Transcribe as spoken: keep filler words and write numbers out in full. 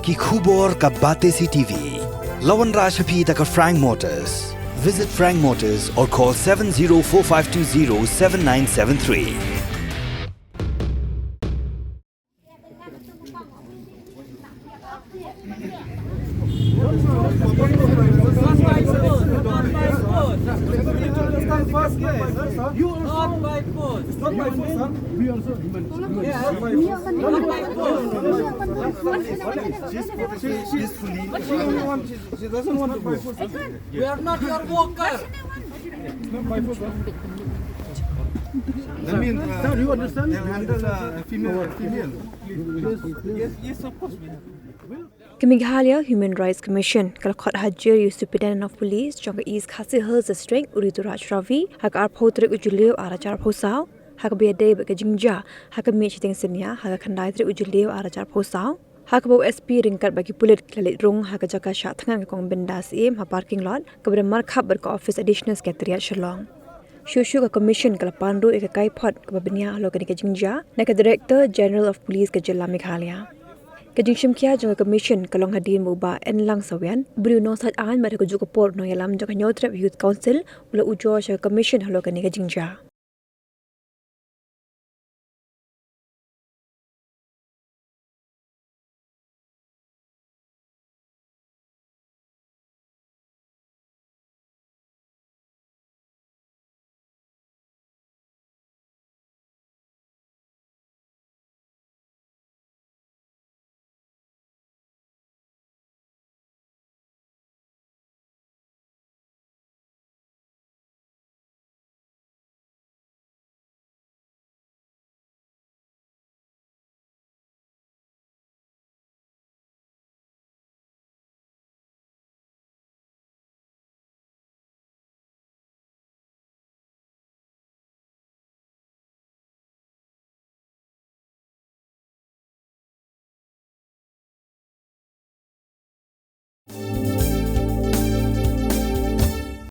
Ki khubor ka Batesi TV. La wanrah sha phi da ka Frank Motors. Visit Frank Motors or call seven zero four five two zero seven nine seven three. She, she, she, she only want, she, she doesn't want to go. We are not your worker. Not by force, huh? I mean, uh, sir, you understand? They'll handle a female, female. Yes, yes, of course we have. Ka Meghalaya Human Rights Commission ka la khot hajir ïa u Superintendent of Police jong ka East Khasi Hills District, u Rituraj Ravi, ha ka arphew tarik u Jylliew arhajar arphew saw, ha kaba ïadei bad ka jingjia ha ka miet shiteng synñia ha ka khyndai tarik u Jylliew arhajar arphew saw, ha kaba u S P ryngkat bad ki pulit ki la leit rung ha ka jaka shah thngan ka kong Binda Syiem ha parking lot kaba don markhap bad ka ophis Additional Secretariat Shillong. Shuh shuh ka Commission ka la pan ruh ïa ka kaiphod kaba bniah halor kane ka jingjia na ka Director General of Police ka jylla Meghalaya. Ka jingshim khia jong ka Commission ka long hadien ba u Bah Enlang Sawian, u briew nongsait aiñ bad ha kajuh ka por u nongïalam jong ka Hynñiewtrep Youth Council, u la ujor sha ka Commission halor kane ka jingjia.